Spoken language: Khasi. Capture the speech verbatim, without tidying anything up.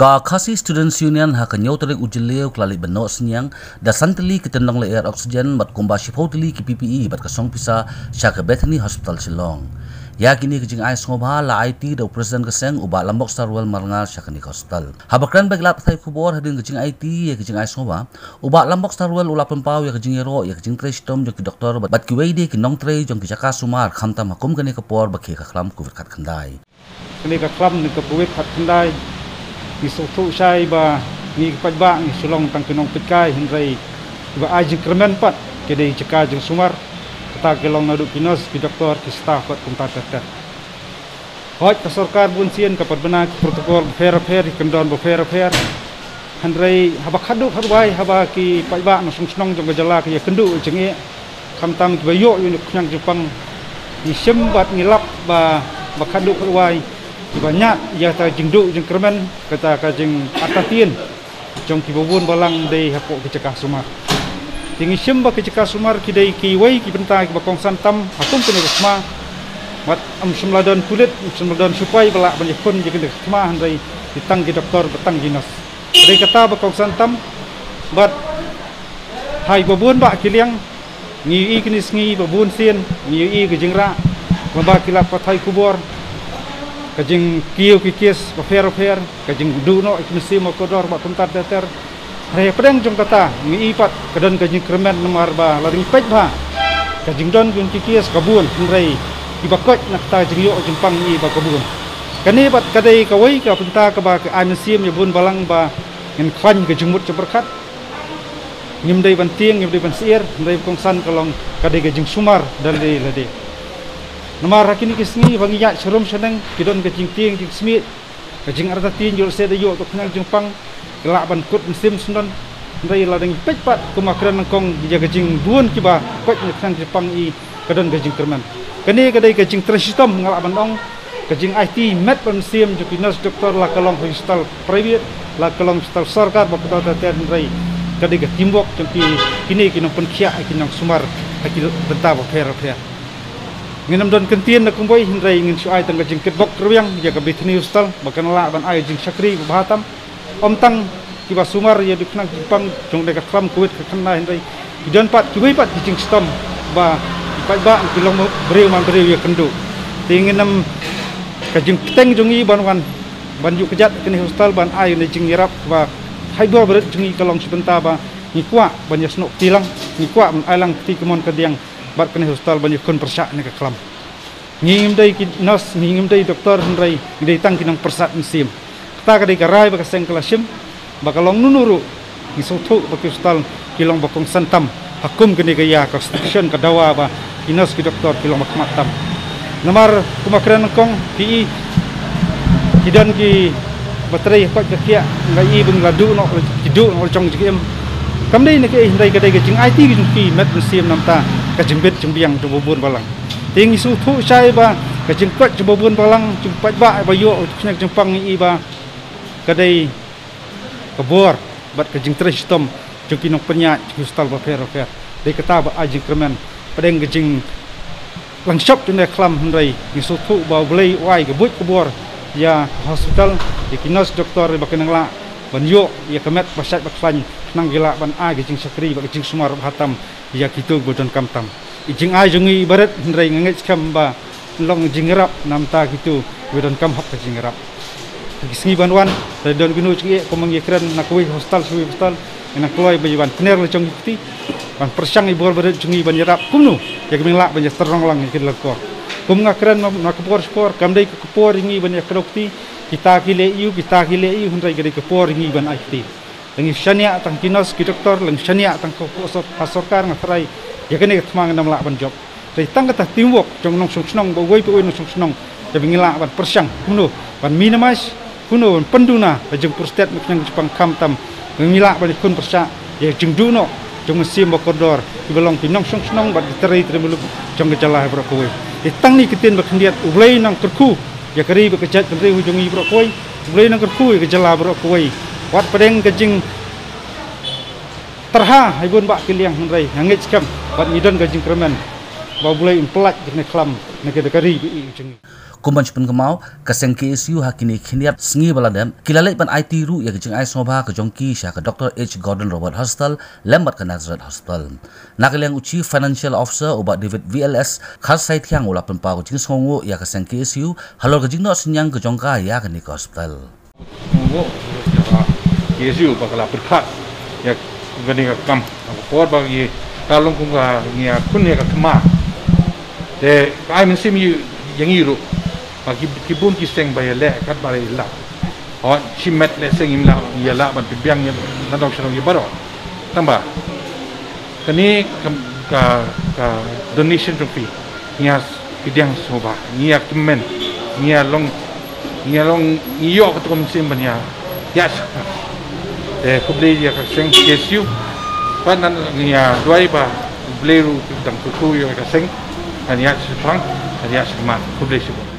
Ka Khasi Students Union ha ka hynñiew tarik u Jylliew ka la leit ban noh synñiang da san tylli ki tyndong lyer oxygen bad kumba shiphew tylli ki P P E bad ka song pisa sha ka Bethany Hospital Shillong. Ïa kine ki jingai sngewbha la aiti da u President ka seng u Bah Lambok Starwell Marngar sha kane ka hospital. Haba kren bad ki lad pathai khubor hadien ka jingaiti ïa ki jingai sngewbha, u Bah Lambok Starwell u la pynpaw ïa ka jingïaroh ïa ka jingtrei shitom jong ki doktor bad kiwei de ki nongtrei jong ki jaka sumar khamtam ha kum kane ka por ba khie ka khlam Covid khatkhyndai. Kane ka khlam ne ka Covid khatkhyndai, ngi sngewthuh shai ba ngi ki paidbah ngi shu long tang ki nongpeitkai, hynrei kiba ai jingkyrmen pat ki dei jaka jingsumar, kata ki long naduh ki nurse, ki doktor, ki staff bad kumta ter ter. Hooid, ka sorkar bunsien ka pynbna ki protocol bapher bapher, ki kyndon bapher bapher. Hynrei haba khadduh khadwai, haba ki paidbah nongshong shnong jong ka jylla ki ïakynduh jingeh, khamtam kiba ïoh ïa une u khñiang jingpang, ngi shim bad ngi lap ba, ba khadduh khadwai kiba ñiah ïa kata ka jingduh jingkyrmen, kata ka jingartatien jong kiba bun balang dei hapoh ki jaka sumar. Te ngi shim ba ki jaka sumar ki dei kiwei ki bynta kiba kongsan tam ha kum kane ka thma. Bad ym shym la don pulit, ym shym la don sipai ba lah ban ïakhun ïa kane ka thma, hynrei ki tang ki doktor bad tang ki nurse. Ka dei kata ba kongsan tam. Bad ha kiba bun bah ki liang, ngi ïohi kine ki sngi ba bun sien ngi ïohi ka jingrah lyngba ki lad pathai khubor, ka jingkiew ki kes bapher bapher, ka jingduh noh ïa ki mynsiem bakordor bad kumta ter ter. Hynrei hapdeng jong kata ngi ïohi pat ka don ka jingkyrmen namar ba lada ngi peit bha, ka jingdon jong ki kes ka bun, hynrei kiba koit na kata ka jingïoh jingpang ngi ïohi ba ka bun. Kane pat ka dei kawei ka bynta kaba ka ai mynsiem ïa bun balang ba ngin khlaiñ ka jingmut jingpyrkhat. Ngim dei ban tieng, ngim dei ban syier, hynrei ba kongsan ka long ka dei ka jingsumar da lade lade. Namar ha kine ki sngi ba ngi ïaid sharum shaneng, ki don ka jingtieng jingsmiej, ka jingartatien, ïoh lehse da ïoh ka khñiang jingpang, ki lah ban kut mynsiem syndon. Hynrei lada ngi peit pat kum nga kren nyngkong ïa ka jingbun kiba koit na ka khñiang jingpang, i ka don ka jingkyrmen. Kane ka dei ka jingtrei shitom, nga lah ban ong, ka jingaiti met bad mynsiem jong ki nurse doktor, la ka long hospital private, la ka long hospital sorkar bad kumta ter ter, hynrei ka dei ka teamwork jong ki, kine ki nongpynkhiah, ki nongsumar ha ki bynta bapher bapher. Ngin ym don kyntien na kumwei, hynrei ngin shu ai tang ka jingkitbok kyrwiang ïa ka Bethany Hospital ba kan lah ban ai jingshakri ba bha tam. Ym tang kiba sumar ïa une u khñiang jingpang jong kane ka khlam Covid khatkhyndai, hynrei ki don pat kiwei pat ki jingshitom ba ki paidbah ki long briew man briew ïakynduh. Te ngin ym, ka jingpyrshang jong ngi ban wan ban ïuh kjat kane ka hospital ban ai kane ka jingïarap ba ha i bor barit jong ngi ka long shi bynta ba ngi kwah ban ïasnoh kti lang, ngi kwah ban ai lang kti kamon kadiang bad kane ka hospital ban ïakhun pyrshah ïa kane ka khlam. Ngi ngim dei ki nurse, ngi ngim dei doktor, hynrei ngi dei tang ki nongpyrsad mynsiem. Kata ka dei ka rai ba ka seng ka la shim, ba ka long nunu ruh, ngi sngewthuh ba ki hospital ki long ba kongsan tam ha kum kane ka ïa ka constitution, ka dawa ba ki nurse ki doktor ki long ba khmat tam. Namar kum nga kren nyngkong, ki i, ki don kiba trei ha koit ka khiah, nga i ba ngi la duh noh, ki duh noh la jong jingim. Kam dei na kaei, hynrei ka dei ka jingaiti ka jong ki met mynsiem, namar ka jingbit jingbiang jong ba bun balang. Te ngi sngewthuh shai ba ka jingkoit jong ba bun balang, jong ki paidbah ba ïoh ka khñiang jingpang, ngi i ba ka dei ka bor bad ka jingtrei shitom jong ki nongpynïaid jong ki hospital bapher bapher. Dei kata ba ai jingkyrmen hapdeng ka jinglangshoh jong kane ka khlam, hynrei ngi sngewthuh ba U Blei u ai ka buit ka bor ïa ka hospital, ïa ki nurse doktor ba kin nang lah ban ïoh ïa ka met ba shait ba khlaiñ, khnang ki lah ban ai ka jingshakri bad ka jingsumar ba bha tam ïa kito ba donkam tam. I jingai jong ngi i barit, hynrei nga ngeit skhem ba long jingïarap namar kito ba donkam hok ka jingïarap. Ha ki sngi ban wan, lada don kino jingeh, kum ngi ïakren na kawei ka hospital sha kawei ka hospital, ngi nang kloi ba ïa ban pynïar la jong ki kti, ban pyrshang i bor barit jong ngi ban ïarap kumno ïa ka ban lah ban ïatyrnong lang ïa ki lyngkor. Kum nga kren na, na ka por sha ka por, kam dei ka por ïa ngi ban ïakdew kti, kita ki leh ïa u, kita ki leh ïa u, hynrei ka dei ka por ïa ngi ban ai kti. La ngi shaniah tang ki nurse ki doktor, la ngi shaniah tang ka, ka sor-, ka sorkar, nga tharai ïa kane ka thma ngin ym lah ban jop. Te tang kata teamwork jong nongshong shnong, ba uwei pa uwei nongshong shnong, te ba ngin lah ban pyrshang kumno ban minimize, kumno ban pynduna ka jingpyrshah na ka khñiang jingpang, khamtam ba ngin lah ban ïakhun pyrshah ïa ka jingduh noh jong mynsiem ba kordor, kiba long ki nongshong shnong bad ki trai trai muluk jong ka jylla baroh kawei. Te tang kane ka ktien ba khyndiat, U Blei un nang kyrkhu ïa ka ri bad ka jaitbynriew jong ngi baroh kawei, U Blei un nang kyrkhu ïa ka jylla baroh kawei. Wat pdeng ka jingtyrha ha i bun bah ki liang, hynrei nga ngeit skhem bad ngi don ka jingkyrmen ba U Blei un pyllait ïa kane ka khlam na ka, ka ri bad ka jaitbynriew jong ngi. Kum ban shu pynkynmaw, ka seng K S U ha kine khyndiat sngi ba la dep ki la leit ban aiti ruh ïa ka jingai sngewbha ka jong ki sha ka Doctor H Gordon Roberts Hospital lem bad ka Nazareth Hospital. Na ka liang u Chief Financial Officer u Bah David V L S Kharsaithiang u la pynpaw ka jingsngewnguh ïa ka seng K S U halor ka jingnoh synñiang ka jong ka ïa kane ka hospital. Ngu, ka K S U ba ka la pyrkhat ïa kane ka kam. Ka por ba ngi ka long kum ka ngi ïa khun ïa ka khma. Te ka ai mynsiem ïa ngi ruh ba ki, ki bun ki seng ba ïa leh kat ba ïa lah. Hooid, shimet leh seng im lah ïa lah ban pynbiang ïa na dong sha dong ïa baroh. Tang ba kane ka, ka, ka donation trophy ngi ïa pdiang sngewbha, ngi ïa kmen, ngi ïa long, ngi ïa long, ngi ïoh ka mynsiem ban ïa ïa shakri. Te khublei ïa ka seng K S U. Pat ngan ïa duwai ba U Blei ruh u dang kyrkhu ïa ka seng, ngan ïa shaphrang, ngan ïa shakmat. Khublei shibun.